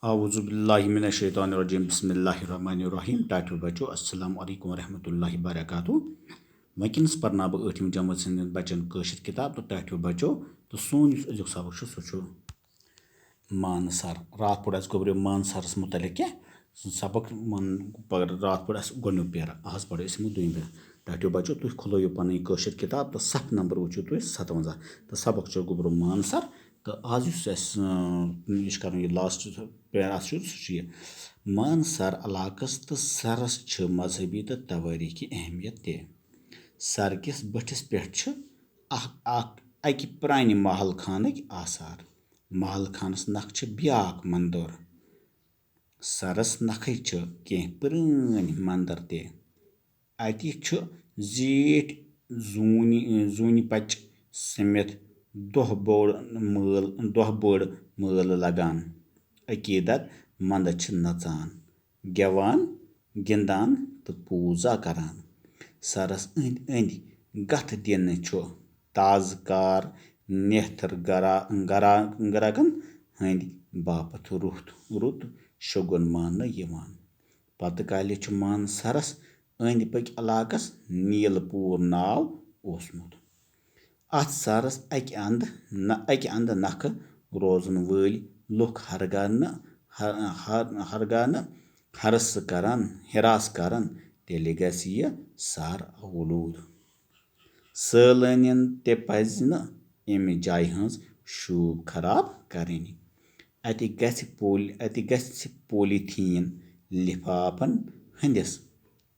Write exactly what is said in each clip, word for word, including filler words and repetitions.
اعوذ باللہ من الشیطان الرجیم، بسم اللہ الرحمن الرحیم۔ ٹاٹھیو بچو، السلام علیکم ورحمۃ اللہ وبرکاتہ۔ وٕنکیٚنَس پرناو بہٕ ٲٹھِم جمٲژ ہٕنٛدٮ۪ن بچن کٲشِر کِتاب۔ تہٕ ٹاٹھیو بچو، تہٕ سون یُس أزیُک سبق چھُ، سُہ چھُ مان سر۔ راتھ پوٚر اَسہِ گوٚبریو مان سرس مُتعلق کینٛہہ سبق۔ مان، پگر راتھ پوٚر اَسہِ گۄڈٕنیُک پیرٕ، آز پَرو أسۍ اَمیُک دوٚیِم پیرٕ۔ ٹاٹھیو بچو، تُہۍ کھُلٲیِو پنٕنۍ کٲشِر کِتاب تہٕ صفہٕ نمبر وٕچھِو تُہۍ ستوَنزاہ۔ تہٕ سبق چھُ گوٚبرو مان سر۔ تہٕ آز یُس اَسہِ، اۭں، یہِ چھُ کَرُن، یہِ لاسٹ پیرٕ اَتھ چھُ، سُہ چھُ یہِ: مان سر علاقس تہٕ سرس چھِ مذہبی تہٕ توٲریٖخی اہمیت تہِ۔ سر کِس بٔٹھِس پٮ۪ٹھ چھِ اکھ، اکھ، اَکہِ پرٛانہِ محل خانٕکۍ آثار۔ محل خانس نکھٕ چھِ بیٛاکھ مندر۔ سرس نکھے چھِ کینٛہہ پرٛٲنۍ مندر تہِ۔ اَتہِ چھُ زیٖٹھۍ زوٗنہِ، زوٗنہِ پچہِ سٔمِتھ دۄہ بوٚڑ مٲلہٕ، دۄہ بٔڑ مٲلہٕ لگان۔ عقیٖدت مند چھِ نژان، گٮ۪وان، گِنٛدان تہٕ پوٗزا کران۔ سرس أنٛدۍ أنٛدۍ گتھ دِنہٕ چھُ تازٕ کار نیتھر گرا-، گرا-، گراکن ہٕنٛدِ باپتھ رُت، رُت شگُن ماننہٕ یِوان۔ پتہٕ کالہِ چھُ مان سرس أنٛدۍ پٔکۍ علاقس نیل پوٗر ناو اوسمُت۔ اتھ سرس اکہِ اندٕ نہ، اکہِ اندٕ نکھٕ روزن وٲلۍ لُکھ ہرگاہ نہٕ، ہر-، ہر-، ہرگاہ نہٕ ہرس کران، ہراس کران، تیٚلہِ گژھِ یہِ سر آلوٗد۔ سٲلٲنین تہِ پزِ نہٕ امہِ جایہِ ہٕنٛز شوٗب خراب کرٕنۍ۔ اتہِ گژھِ پولی-، اتہِ گژھِ پولیٖتھیٖن لِفافن ہٕنٛدِس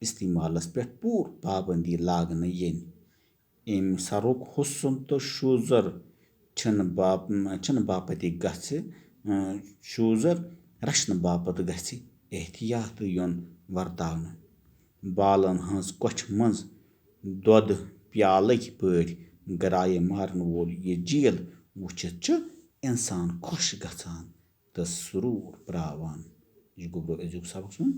استعمالس پٮ۪ٹھ پوٗرٕ پابندی لاگنہٕ یِنۍ۔ امہِ سرُک حُسن تہٕ شوٗزر چھِنہٕ باپ-، چھِنہٕ باپتہِ گژھِ، اۭں، شوٗزر رچھنہٕ باپتھ گژھِ احتیاط یُن ورتاونہٕ۔ بالن ہٕنٛز کۄچھِ منٛز دۄدٕ پیالٕکۍ پٲٹھۍ گرایہِ مارن وول یہِ جیٖل وٕچھِتھ چھُ انسان خۄش گژھان تہٕ سرور پراوان۔ یہِ گوٚبرو أزیُک سبق سون۔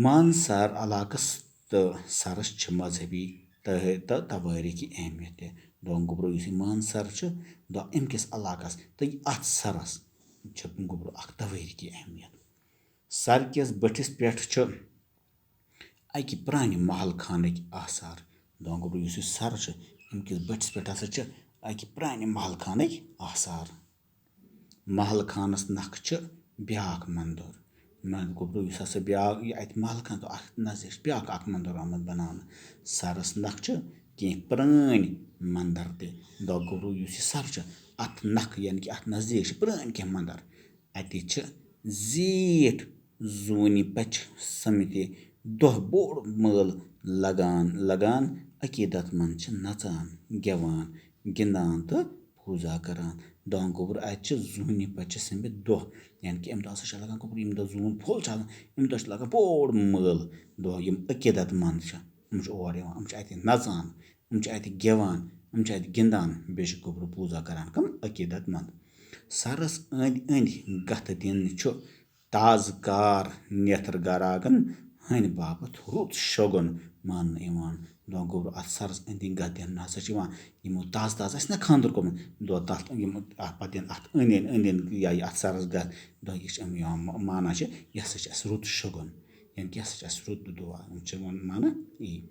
مان سر علاقس تہٕ سرس چھِ مذہبی تہٕ، تہٕ توٲریٖخی اہمیت تہِ۔ دۄن گوٚبرو یُس یہِ مان سر چھُ، دۄ-، امہِ کِس علاقس تہٕ اتھ سرس چھُ گوٚبرو اکھ توٲریٖخی اہمیت۔ سر کِس بٔٹھِس پٮ۪ٹھ چھُ اکہِ پرانہِ محل خانٕکۍ آثار۔ دۄن گوٚبرو یُس یہِ سر چھُ، امہِ کِس بٔٹھِس پٮ۪ٹھ ہسا چھِ اکہِ پرانہِ محل خانٕکۍ آثار۔ محل خانس نکھٕ چھِ بیٛاکھ مندر۔ مےٚ گوٚبرو یُس ہسا بیٛاکھ، یہِ اتہِ محل خان تہٕ اتھ نزدیٖک چھُ بیٛاکھ اکھ مندر آمُت بناونہٕ۔ سرس نکھٕ چھِ کینٛہہ پرٛٲنۍ مندر تہِ۔ دۄہ گوٚبرو یُس یہِ سر چھُ، اتھ نکھٕ یعنی کہِ اتھ نزدیٖک چھِ پرٛٲنۍ کینٛہہ مندر۔ اتہِ چھِ زیٖٹھ زوٗنہِ پچہِ سٔمِتھ دۄہ بوٚڑ مٲلہٕ لگان، لگان۔ عقیٖدت مند چھِ نژان، گٮ۪وان، گِنٛدان تہٕ پوٗزا کران۔ دۄہ گوٚبُر، اتہِ چھِ زوٗنہِ پچہِ سٔمِتھ دۄہ، یعنی کہِ امہِ دۄہ ہسا چھِ لگان گوٚبُر، ییٚمہِ دۄہ زوٗن پھوٚل چھُ آسان، امہِ دۄہ چھِ لگان بوٚڑ مٲلہٕ دۄہ۔ یِم عقیٖدت مند چھِ، یِم چھِ اور یِوان، یِم چھِ اتہِ نژان، یِم چھِ اتہِ گٮ۪وان، یِم چھِ اتہِ گِنٛدان، بیٚیہِ چھِ گوٚبرٕ پوٗزا کران۔ کم؟ عقیٖدت مند۔ سرس أنٛدۍ أنٛدۍ گتھ دِنہٕ چھُ تازٕ کار نیتھر گراگن ہٕنٛدِ باپتھ رُت شوگُن ماننہٕ یِوان۔ دۄہ گوٚبرو، اتھ سرس أنٛدۍ أنٛدۍ گتھ دِنہٕ ہسا چھِ یِوان یِمو تازٕ تازٕ آسہِ نہ خانٛدر کوٚرمُت، دۄہ تتھ یِم اتھ پتہٕ دِن اتھ أنٛدۍ أنٛدۍ، أنٛدۍ أنٛدۍ یا یہِ اتھ سرس گتھ، دۄہ یہِ چھِ أمۍ یِوان ما-، مانان چھِ، یہِ ہسا چھِ اَسہِ رُت شوگُن، یعنی کہِ یہِ ہسا چھِ اَسہِ رُت دُعا، یِم چھِ یِوان مانان یی۔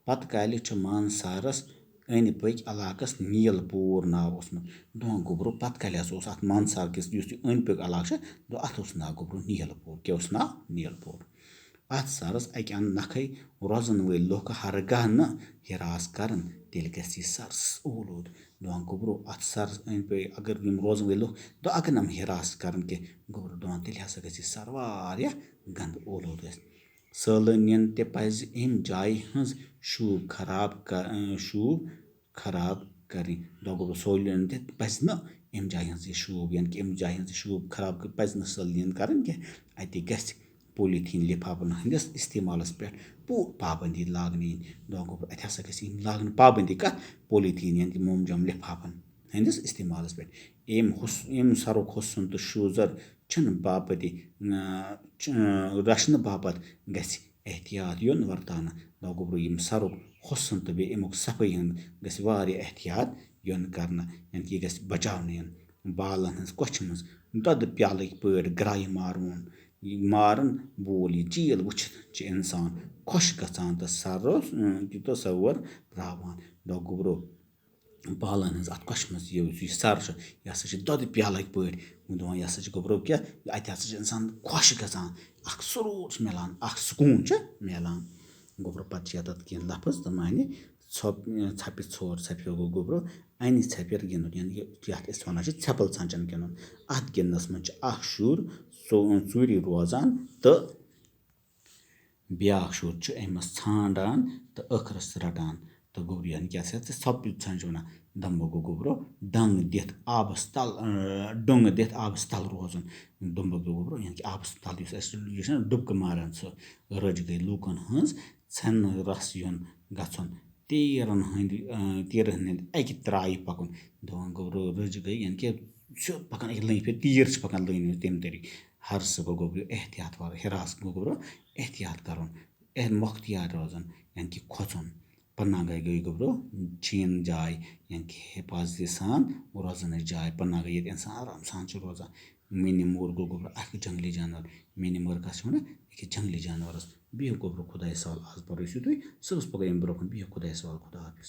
پتہٕ کالہِ چھُ مان سارس أنٛدۍ پٔکۍ علاقس نیل پوٗر ناو اوسمُت۔ دۄہ گوٚبرو، پتہٕ کالہِ ہسا اوس اتھ مان سار کِس یُس یہِ أنٛدۍ پٔکۍ علاقہٕ چھُ، دۄہ اتھ اوس ناو گوٚبرو نیل پوٗر۔ کیٛاہ اوس ناو؟ نیل پوٗر۔ اتھ سرس اکہِ اندٕ نکھے روزن وٲلۍ لوٗکھ ہرگاہ نہٕ ہراس کرن، تیٚلہِ گژھِ یہِ سر س-، اولوٗد۔ دۄہ گوٚبرو، اتھ سرس أنٛدۍ پٔکۍ اگر یِم روزن وٲلۍ لوٗکھ، دۄہ اگر نہٕ یِم ہراس کرن کینٛہہ، گوٚبرو دۄہن تیٚلہِ ہسا گژھِ یہِ سر واریاہ گنٛدٕ اولوٗد گژھِ۔ سٲلٲنین تہِ پزِ امہِ جایہِ ہٕنٛز شوٗب خراب ک-، اۭں، شوٗب خراب کرٕنۍ۔ دۄہ گوٚبرو، سٲلٲنین تہِ پزِ نہٕ امہِ جایہِ ہٕنٛز یہِ شوٗب، یعنی کہِ امہِ جایہِ ہٕنٛز یہِ شوٗب خراب ک-، پزِ نہٕ سٲلٲنین کرٕنۍ کینٛہہ۔ اتہِ گژھِ پولیٖتھیٖن لِفافن ہٕنٛدِس استعمالس پٮ۪ٹھ پوٗرٕ پابندی لاگنہٕ یِنۍ۔ دۄہ گوٚبرو، اتہِ ہسا گژھِ یِنۍ لاگنہٕ پابندی کتھ؟ پولیٖتھیٖن یعنی کہِ موم جام لِفافن ہٕنٛدِس استعمالس پٮ۪ٹھ۔ امہِ حُس-، امہِ سرُک حُسن تہٕ شوٗزر چھِنہٕ باپتہِ، اۭں، چ-، اۭں، رچھنہٕ باپتھ گژھِ احتیاط یُن ورتاونہٕ۔ دۄہ گوٚبرو، یِم سرُک حُسن تہٕ بیٚیہِ امیُک صفٲیی ہُنٛد گژھِ واریاہ احتیاط یُن کرنہٕ، یعنی کہِ یہِ گژھِ بچاونہٕ یُن۔ بالن ہٕنٛز کۄچھِ منٛز دۄدٕ پیالٕکۍ پٲٹھۍ گرٛایہِ مارُن، یہِ مارَن وول یہِ جیٖل وٕچھِتھ چھِ اِنسان خۄش گژھان تہٕ سَرَس، اۭں، تہِ تصوُر راوان۔ دوٚپ گوٚبرو، بالَن ہٕنٛز اَتھ کۄچھِ منٛز یہِ، یُس یہِ سَر چھُ، یہِ ہسا چھِ دۄدٕ پیالٕکۍ پٲٹھۍ۔ وۄنۍ دَپان، یہِ ہسا چھِ گوٚبرو کیٛاہ، اَتہِ ہسا چھِ اِنسان خۄش گژھان، اَکھ سرور چھُ مِلان، اَکھ سکوٗن چھُ مِلان۔ گوٚبرو، پَتہٕ چھِ یَتھ اَتھ کینٛہہ لفظ تہٕ معنی۔ ژھۄپ-، ژھَپہِ ژھور، ژھَپہِ ہیوٚر گوٚو گوٚبرو، اَنہِ ژھَپہِ ہیوٚر گِنٛدُن، یعنی کہِ یَتھ أسۍ وَنان چھِ ژھٮ۪پَل ژھانٛچَن گِنٛدُن۔ اَتھ گِنٛدنَس منٛز چھِ اَکھ شُر ژو-، ژوٗرِ روزان تہٕ بیٛاکھ شُر چھُ أمِس ژھانٛڈان تہٕ ٲخرَس رَٹان۔ تہٕ گوٚبرو، یعنی کیٛاہ سا، ژٕ ژھۄپہٕ ژھانٛچہِ وَنان۔ دَمبہٕ گوٚو گوٚبرو، ڈنٛگ دِتھ آبَس تَل، اۭں، ڈوٚنٛگہٕ دِتھ آبَس تَل روزُن۔ دُمبہٕ گوٚو گوٚبرو، یعنی کہِ آبَس تَل یُس اَسہِ، یُس چھُنہ ڈُبکہٕ ماران، سُہ رٔج گٔے لوٗکَن ہٕنٛز، ژھٮ۪نہٕ رَس یُن گژھُن، تیٖرَن ہٕنٛدِ، اۭں، تیٖرَن ہٕنٛدِ اَکہِ ترٛایہِ پَکُن۔ دَپان گوٚبرو، رٔج گٔے، یعنی کہِ سیوٚد پَکان اَکہِ لٲنہِ پٮ۪ٹھ، تیٖر چھِ پَکان لٲنہِ منٛز، تَمہِ طریٖقہٕ۔ ہرسہٕ گوٚو گوٚبرو احتیاط وَر-، حراس گوٚو گوٚبرو احتیاط کَرُن، اح-، مۄختیار روزُن، یعنی کہِ کھۄژُن۔ پناہ گاہہِ گٔے گوٚبرو چین جاے، یعنی کہِ حفاظتی سان روزنٕچ جاے۔ پناہ گاہ ییٚتہِ اِنسان آرام سان چھُ روزان۔ مینہِ مور گوٚو گوٚبرو اکھ جنگلی جانور۔ مینہِ مور کَس چھِ وَنان؟ أکِس جنگلی جانورَس۔ بِہِو گوٚبرو خۄدایَس حوالہٕ، آز پَرو أسۍ یُتُے، صُبحَس پَگاہ ییٚمہِ برونٛہہ کُن۔ بِہِو خۄدایَس حوالہٕ، خۄدا حافظ۔